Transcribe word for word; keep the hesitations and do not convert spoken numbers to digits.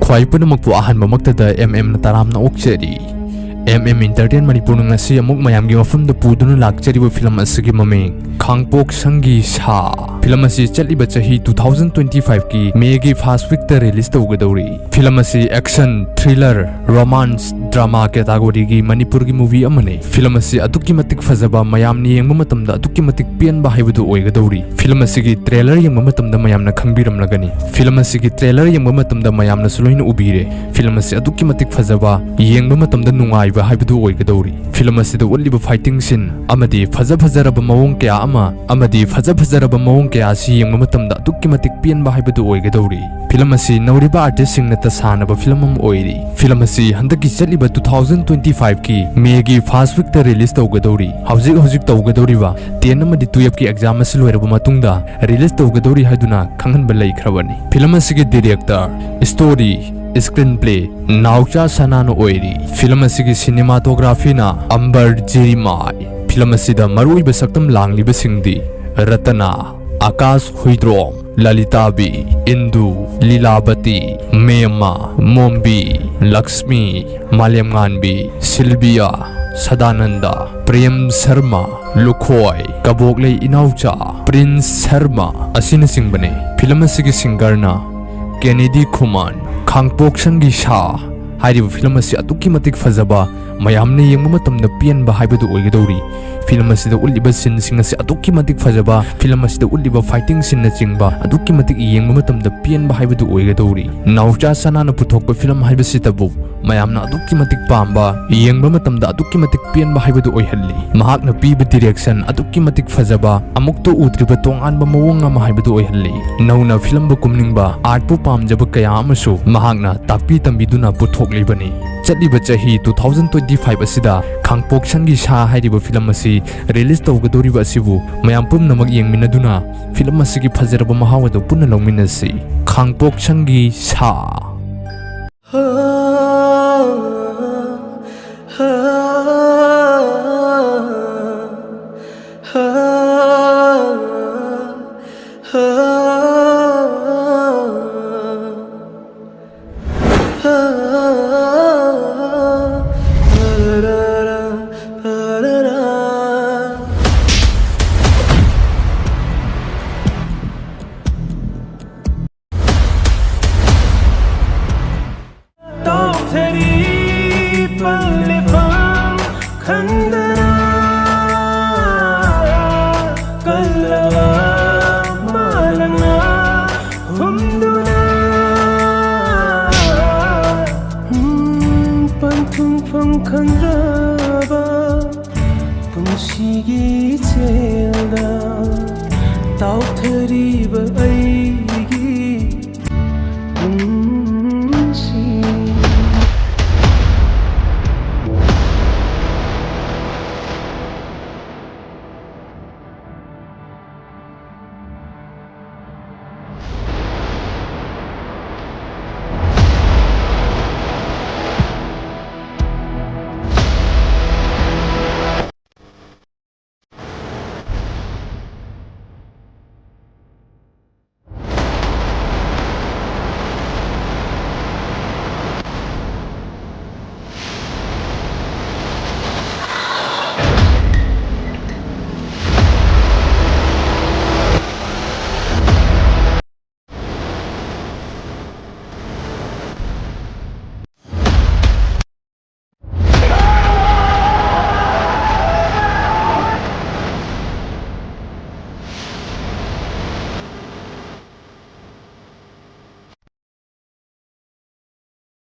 ꯈ꯭ꯋꯥꯏ ꯄꯨꯝꯅꯃꯛꯄꯨ ꯑꯍꯥꯟꯕꯃꯛꯇꯗ M M ꯅ ꯇꯔꯥꯝꯅ ꯑꯣꯛꯆꯔꯤ꯫ M M Entertain ꯃꯅꯤꯄꯨꯔꯅ ꯉꯁꯤ ꯑꯃꯨꯛ ꯃꯌꯥꯝꯒꯤ ꯃꯐꯝꯗ ꯄꯨꯗꯨꯅ ꯂꯥꯛꯆꯔꯤꯕ ꯐꯤꯂꯝ ꯑꯁꯤꯒꯤ ꯃꯃꯤꯡ ꯈꯥꯡꯄꯣꯛ ꯁꯪꯒꯤ ꯁꯥ꯫ ꯐꯤꯂꯝ ꯑꯁꯤ ꯆꯠꯂꯤꯕ ꯆꯍꯤ two thousand twenty five ꯀꯤ ꯃꯦꯒꯤ first week ꯇ release ꯇꯧꯒꯗꯧꯔꯤ꯫ ꯐꯤꯂꯝ ꯑꯁꯤ action, thriller, romance, drama category ꯒꯤ ꯃꯅꯤꯄꯨꯔꯒꯤ movie ꯑꯃꯅꯤ꯫ ꯐꯤꯂꯝ ꯑꯁꯤ ꯑꯗꯨꯛꯀꯤ ꯃꯇꯤꯛ ꯐꯖꯕ, ꯃꯌꯥꯝꯅ ꯌꯦꯡꯕ ꯃꯇꯝꯗ ꯑꯗꯨꯛꯀꯤ ꯃꯇꯤꯛ ꯄꯦꯟꯕ ꯍꯥꯏꯕꯗꯨ ꯑꯣꯏꯒꯗꯧꯔꯤ꯫ ꯐꯤꯂꯝ ꯑꯁꯤꯒꯤ trailer ꯌꯦꯡꯕ ꯃꯇꯝꯗ ꯃꯌꯥꯝꯅ ꯈꯪꯕꯤꯔꯝꯂꯒꯅꯤ꯫ ꯐꯤꯂꯝ ꯑꯁꯤꯒꯤ trailer ꯌꯦꯡꯕ ꯃꯇꯝꯗ ꯃꯌꯥꯝꯅꯁꯨ ꯂꯣꯏꯅ ꯎꯕꯤꯔꯦ꯫ ꯐꯤꯂꯝ ꯑꯁꯤ ꯑꯗꯨꯛꯀꯤ ꯃꯇꯤꯛ ꯐꯖꯕ, ꯌꯦꯡꯕ ꯃꯇꯝꯗ ꯅꯨꯡꯉꯥꯏꯕ ꯍꯥꯏꯕꯗꯨ ꯑꯣꯏꯒꯗꯧꯔꯤ꯫ ꯐꯤꯂꯝ ꯑꯁꯤꯗ ꯎꯠꯂꯤꯕ fighting scene ꯑꯃꯗꯤ ꯐꯖ ꯐꯖꯔꯕ ꯃꯑꯣꯡ ꯀꯌꯥ ꯑꯃ, ꯑꯃꯗꯤ ꯐꯖ ꯐꯖꯔꯕ ꯃꯑꯣꯡ ꯀꯌꯥ ꯑꯁꯤ ꯌꯦꯡꯕ ꯃꯇꯝꯗ ꯑꯗꯨꯛꯀꯤ ꯃꯇꯤꯛ ꯄꯦꯟꯕ ꯍꯥꯏꯕꯗꯨ ꯑꯣꯏꯒꯗꯧꯔꯤ꯫ ꯐꯤꯂꯝ ꯑꯁꯤ ꯅꯧꯔꯤꯕ artist ꯁꯤꯡꯅꯇ ꯁꯥꯟꯅꯕ ꯐꯤꯂꯝ ꯑꯃ ꯑꯣꯏꯔꯤ꯫ ꯐꯤꯂꯝ ꯑꯁꯤ ꯍꯟꯗꯛꯀꯤ ꯆꯠꯂꯤꯕ two thousand twenty five ꯀꯤ ꯃꯦꯒꯤ first week ꯇ release ꯇꯧꯒꯗꯧꯔꯤ꯫ ꯍꯧꯖꯤꯛ ꯍꯧꯖꯤꯛ ꯇꯧꯒꯗꯧꯔꯤꯕ ten ꯑꯃꯗꯤ twelve ꯀꯤ exam ꯑꯁꯤ ꯂꯣꯏꯔꯕ ꯃꯇꯨꯡꯗ release ꯇꯧꯒꯗꯧꯔꯤ ꯍꯥꯏꯗꯨꯅ ꯈꯪꯍꯟꯕ ꯂꯩꯈ꯭ꯔꯕꯅꯤ꯫ ꯐꯤꯂꯝ ꯑꯁꯤꯒꯤ director, story, screenplay ꯅꯥꯎꯆꯥ ꯁꯅꯥꯅ ꯑꯣꯏꯔꯤ꯫ ꯐꯤꯂꯝ ꯑꯁꯤꯒꯤ cinematography ꯅ ꯑꯝꯕꯔ ꯖꯤꯔꯤꯃꯥꯏ꯫ ꯐꯤꯂꯝ ꯑꯁꯤꯗ ꯃꯔꯨꯑꯣꯏꯕ ꯁꯛꯇꯝ ꯂꯥꯡꯂꯤꯕꯁꯤꯡꯗꯤ ꯔꯇꯅꯥ, ꯑꯀꯥꯁ ꯍꯨꯏꯗ꯭ꯔꯣꯝ, ꯂꯂꯤꯇꯥꯕꯤ, ꯏꯟꯗꯨ, ꯂꯤꯂꯥꯕꯇꯤ, ꯃꯦꯝꯃ, ꯃꯣꯝꯕꯤ, ꯂꯛꯁꯃꯤ, ꯃꯥꯂꯦꯝꯉꯥꯟꯕꯤ, ꯁꯤꯜꯕꯤꯌꯥ, ꯁꯗꯥꯅꯟꯗ, ꯄ꯭ꯔꯦꯝ ꯁꯔꯃ, ꯂꯨꯈꯣꯏ, ꯀꯕꯣꯛꯂꯩ ꯏꯅꯥꯎꯆꯥ, ꯄ꯭ꯔꯤꯟꯁ ꯁꯔꯃ ꯑꯁꯤꯅꯆꯤꯡꯕꯅꯤ꯫ ꯐꯤꯂꯝ ꯑꯁꯤꯒꯤ singer ꯅ ꯀꯦꯅꯦꯗꯤ ꯈꯨꯃꯟ꯫ ꯈꯥꯡꯄꯣꯛꯁꯪꯒꯤ ꯁꯥ ꯍꯥꯏꯔꯤꯕ ꯐꯤꯂꯝ ꯑꯁꯤ ꯑꯗꯨꯛꯀꯤ ꯃꯇꯤꯛ ꯐꯖꯕ, ꯃꯌꯥꯝꯅ ꯌꯦꯡꯕ ꯃꯇꯝꯗ ꯄꯦꯟꯕ ꯍꯥꯏꯕꯗꯨ ꯑꯣꯏꯒꯗꯧꯔꯤ꯫ ꯐꯤꯂꯝ ꯑꯁꯤꯗ ꯎꯠꯂꯤꯕ scene ꯁꯤꯡ ꯑꯁꯤ ꯑꯗꯨꯛꯀꯤ ꯃꯇꯤꯛ ꯐꯖꯕ, ꯐꯤꯂꯝ ꯑꯁꯤꯗ ꯎꯠꯂꯤꯕ fighting scene ꯅꯆꯤꯡꯕ ꯑꯗꯨꯛꯀꯤ ꯃꯇꯤꯛ ꯌꯦꯡꯕ ꯃꯇꯝꯗ ꯄꯦꯟꯕ ꯍꯥꯏꯕꯗꯨ ꯑꯣꯏꯒꯗꯧꯔꯤ꯫ ꯅꯥꯎꯆꯥ ꯁꯅꯥꯅ ꯄꯨꯊꯣꯛꯄ ꯐꯤꯂꯝ ꯍꯥꯏꯕꯁꯤꯇꯕꯨ ꯃꯌꯥꯝꯅ ꯑꯗꯨꯛꯀꯤ ꯃꯇꯤꯛ ꯄꯥꯝꯕ, ꯌꯦꯡꯕ ꯃꯇꯝꯗ ꯑꯗꯨꯛꯀꯤ ꯃꯇꯤꯛ ꯄꯦꯟꯕ ꯍꯥꯏꯕꯗꯨ ꯑꯣꯏꯍꯜꯂꯤ꯫ ꯃꯍꯥꯛꯅ ꯄꯤꯕ direction ꯑꯗꯨꯛꯀꯤ ꯃꯇꯤꯛ ꯐꯖꯕ, ꯑꯃꯨꯛꯇ ꯎꯗ꯭ꯔꯤꯕ ꯇꯣꯉꯥꯟꯕ ꯃꯑꯣꯡ ꯑꯃ ꯍꯥꯏꯕꯗꯨ ꯑꯣꯏꯍꯜꯂꯤ꯫ ꯅꯧꯅ ꯐꯤꯂꯝꯕꯨ ꯀꯨꯝꯅꯤꯡꯕ, art ꯄꯨ ꯄꯥꯝꯖꯕ ꯀꯌꯥ ꯑꯃꯁꯨ ꯃꯍꯥꯛꯅ ꯇꯥꯛꯄꯤ ꯇꯝꯕꯤꯗꯨꯅ ꯄꯨꯊꯣꯛꯂꯤꯕꯅꯤ꯫ ꯆꯠꯂꯤꯕ ꯆꯍꯤ two thousand twenty five ꯑꯁꯤꯗ ꯈꯥꯡꯄꯣꯛꯁꯪꯒꯤ ꯁꯥ ꯍꯥꯏꯔꯤꯕ ꯐꯤꯂꯝ ꯑꯁꯤ release ꯇꯧꯒꯗꯧꯔꯤꯕ ꯑꯁꯤꯕꯨ ꯃꯌꯥꯝ ꯄꯨꯝꯅꯃꯛ ꯌꯦꯡꯃꯤꯟꯅꯗꯨꯅ ꯐꯤꯂꯝ ꯑꯁꯤꯒꯤ ꯐꯖꯔꯕ ꯃꯍꯥꯎ ꯑꯗꯨ ꯄꯨꯟꯅ ꯂꯧꯃꯤꯟꯅꯁꯤ꯫ ꯈꯥꯡꯄꯣꯛꯁꯪꯒꯤ ꯁꯥ꯫ ꯊꯔꯤ ꯄꯜꯂꯤꯐꯝ ꯈꯪꯗꯅ ꯀꯜꯂꯕ ꯃꯥꯂꯪꯅ ꯍꯨꯝꯗꯨꯅ, ꯎꯝ, ꯄꯟꯊꯨꯡꯐꯝ ꯈꯪꯗ꯭ꯔꯕ ꯄꯨꯟꯁꯤꯒꯤ ꯏꯆꯦꯜꯗ ꯇꯥꯎꯊꯔꯤꯕ ꯑꯩ